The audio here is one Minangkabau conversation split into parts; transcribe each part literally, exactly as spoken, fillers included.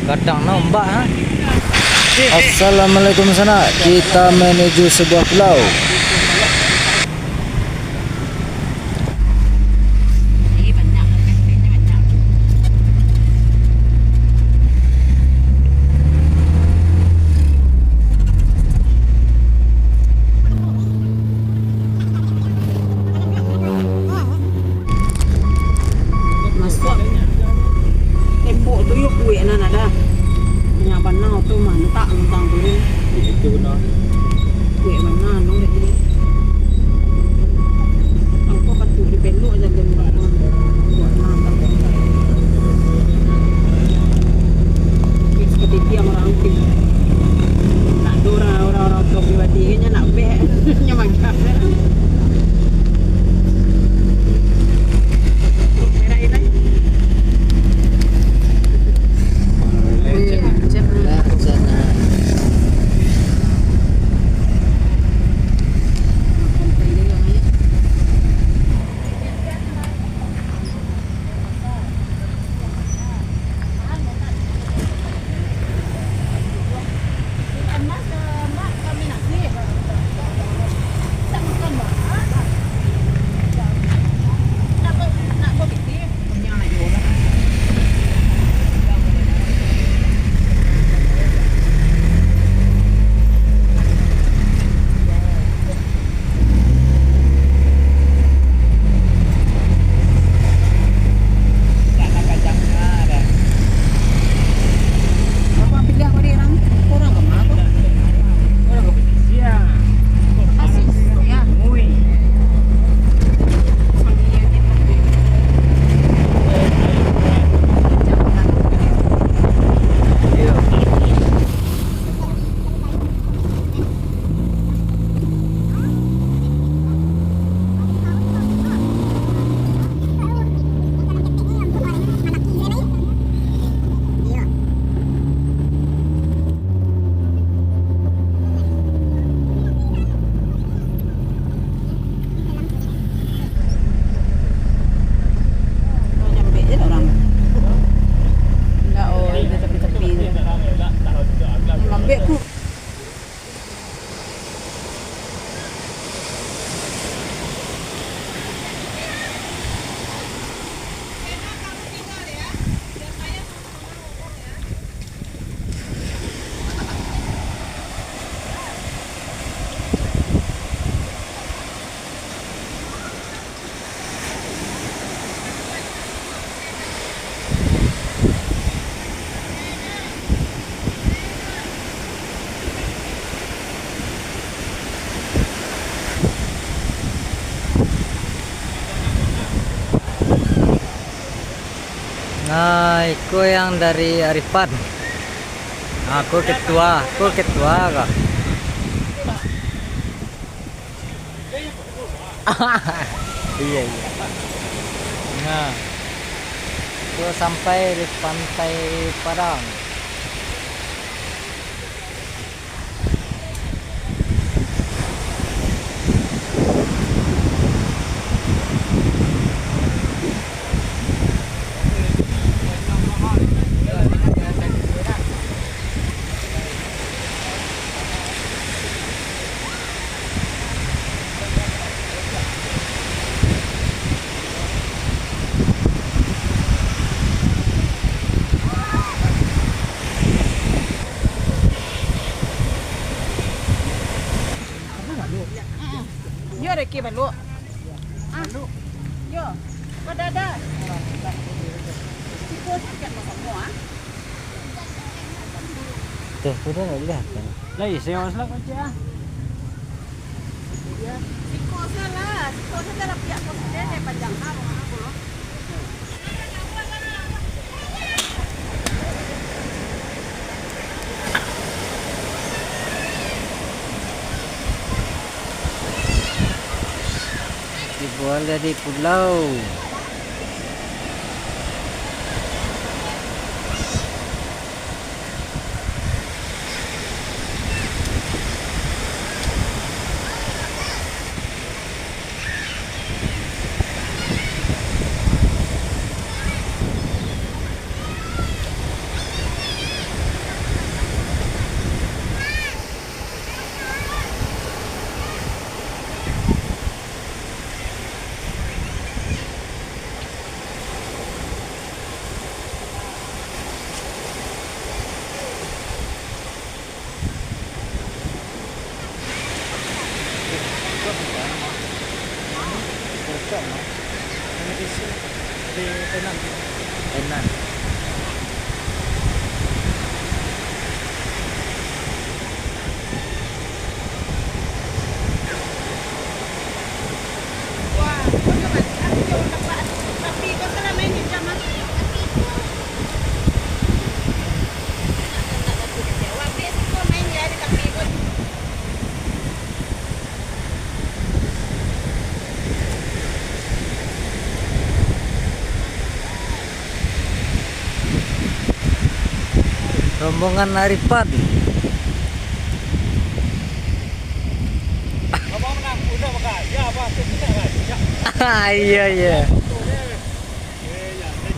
Kadang no ombak, ha? Assalamualaikum sanak, kita menuju sebuah pulau. Masuak tembok tu yo kuek nan ado. Banyak bana tu mantak tentang tu. Itu bana. Kuek bana tu dek ni. Angko patuik dipelok jan den. Kuek nan tak. Seperti tiang orang tu. Nak ada orang, orang-orang tu pribadi kan nak bek. Nyo mangkak. Nyambek je lah orang. Indak, oh, di tepi-tepi tu. Mambek ku. Nah, iko yang dari Arifan. Nah, ko ketua, ko ketua ko. Iya, iya. Nah, ko sampai di Pantai Padang. Yo, Reki, baluk. Ah. Yo. Kau dah ada. Siko sakit mo samo, ah. Tuh, sudah lah lihat kan. Lah, iya, saya harus lah kunci, ah. Siko salah, siko salah pihak positif, saya panjang, ah, mau apa, loh? Tibo lah di pulau. Enan. Rombongan Arifan. Abang menang, udah makan. Ya, abang, tu kita kan. Ya. Iya, iya. Betul, eh. Eh, ya, eh.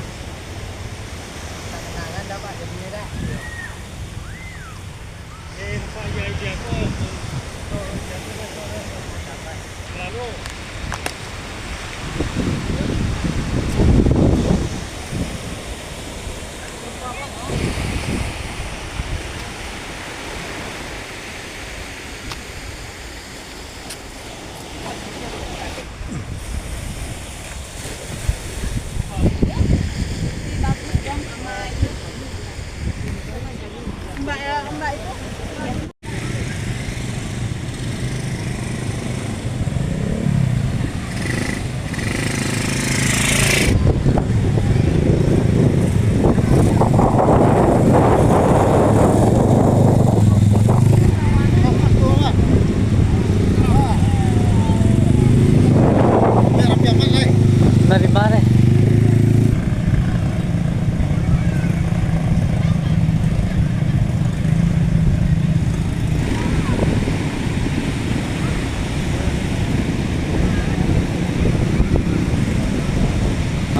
Dari mana?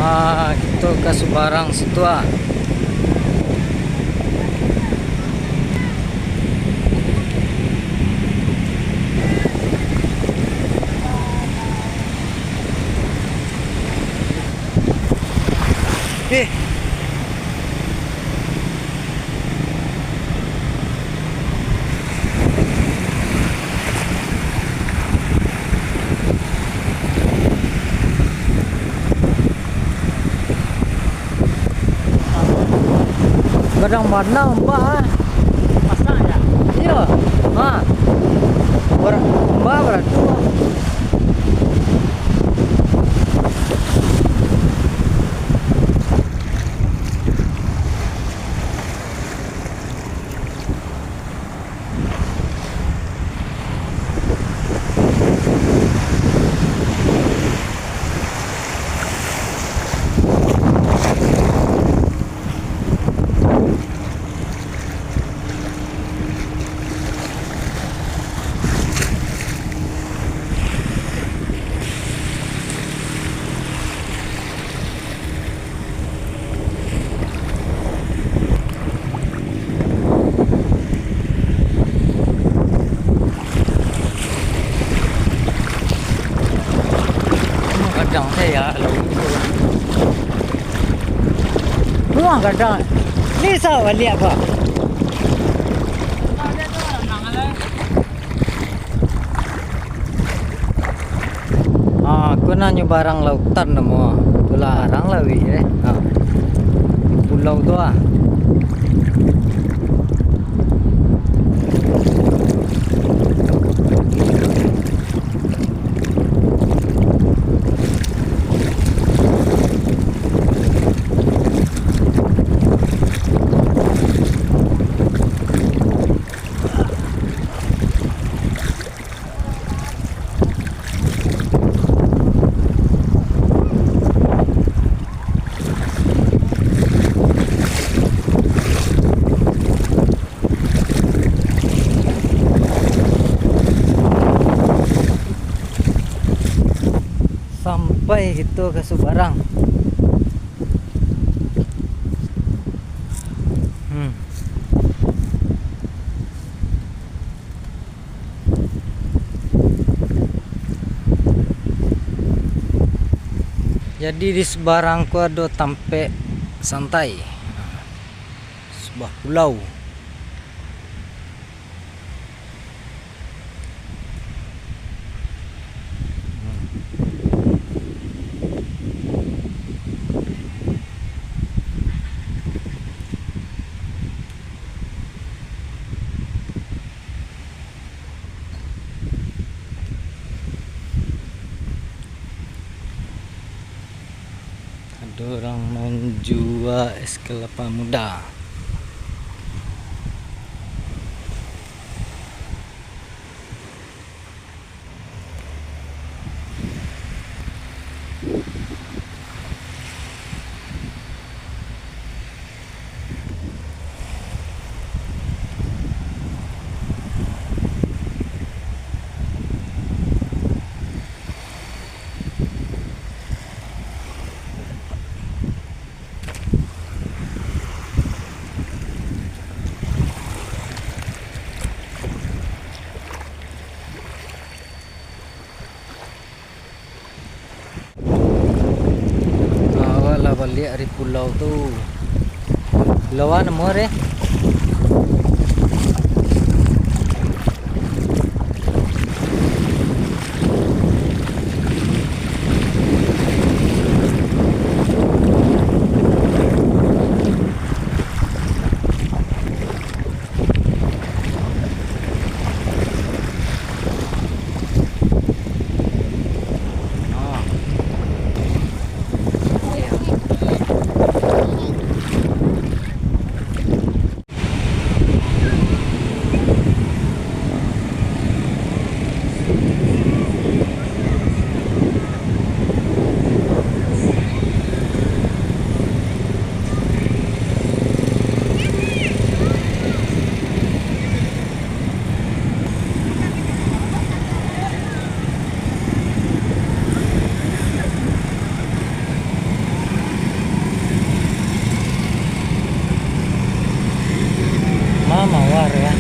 Ah, kito ka subarang situ, ah. Eh. Gadang bana ombak, ah. Pasang, ya? Iyo. Ha. Ber-, ombak baratu. Gadang sajo lauik tu. Muah gadang. Ni sa baliak ko. Ah, ko nan nyo barang lautan namo. Itulah arang lauik, eh. Ha. Pulau tu, ah. Sampai kito ka subarang. Hmm. Jadi, di subarang ko ado tampek santai. Sebuah pulau. Manjua es kelapa muda. Awak lah baliak dari pulau tu. Pulau a namo deh? Mama war ya.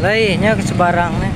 Lai, nyo ka Subarang ni.